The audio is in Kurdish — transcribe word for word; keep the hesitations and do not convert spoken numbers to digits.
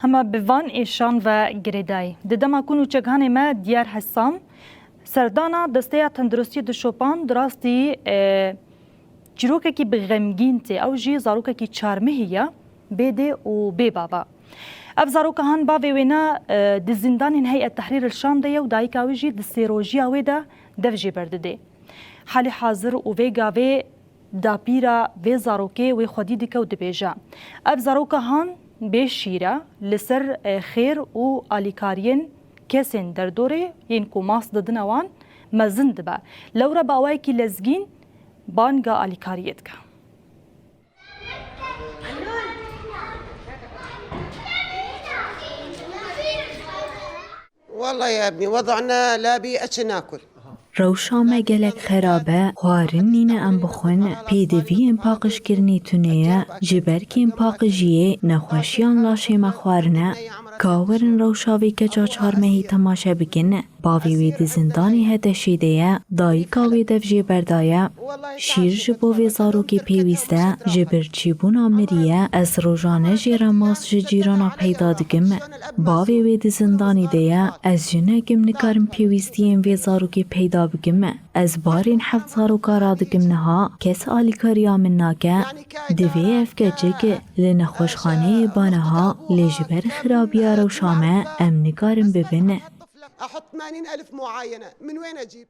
Hema bi van êşan ve girêdayî. Di dema ku nûçegihanê me Diyar Hesam, serdana Desteya Tenduristiyê dişopand, di rastî, e, çîrokekî bi xemgîn tê. Ew jî zarokekî çar mehî ye, bê dê û bê bab e. Ev zaroka han bavê wê ne, e, di zîndanên Heyet Tehrîr el Şam de ye û dayika wê jî di sêrojiya wê de dev jê berdidê. Halî hazir û vê gavê dapîra vê zarokê wê xwedî dike û dibêje, ev zaroka han bê şîr e, li ser, e, xêr û alîkariyên kesên derdorê yên ku mas didine wan mezin dibe. Lewra bi awayekî lezgîn banga alîkariyê dike. والله يا ابني وضعنا لا بيئة ناكل. Rewşa me gelek xerab e, xwarin nîne em bixwin, pêdiviyên paqijkirinê tune ye, ji ber kêmpaqijiyê nexweşiyan laşê me xwarine. Ka werin rewşa vê keça çar mehî temaşe bikin. Bavê wê di zindanê HTŞ'ê de ye, dayika wê dev jê berdaye. Şîr ji bo vê zarokê pêwîst e, ji birçîbûna miriye. Ez rojane jê re mas ji cîrana peyda dikim. Bavê wê di zindanê de ye, ez jinek im, nikarim pêwîstiyên vê zarokê peyda bikim. Ez barên heft zaroka radikim niha, kes alîkariya min nake. Divê ev keçik li nexweşxaneyê ba niha, lê ji ber xirabiya rewşa me em nikarin bibin. أحط ثمانين ألف معاينة، من وين أجيب؟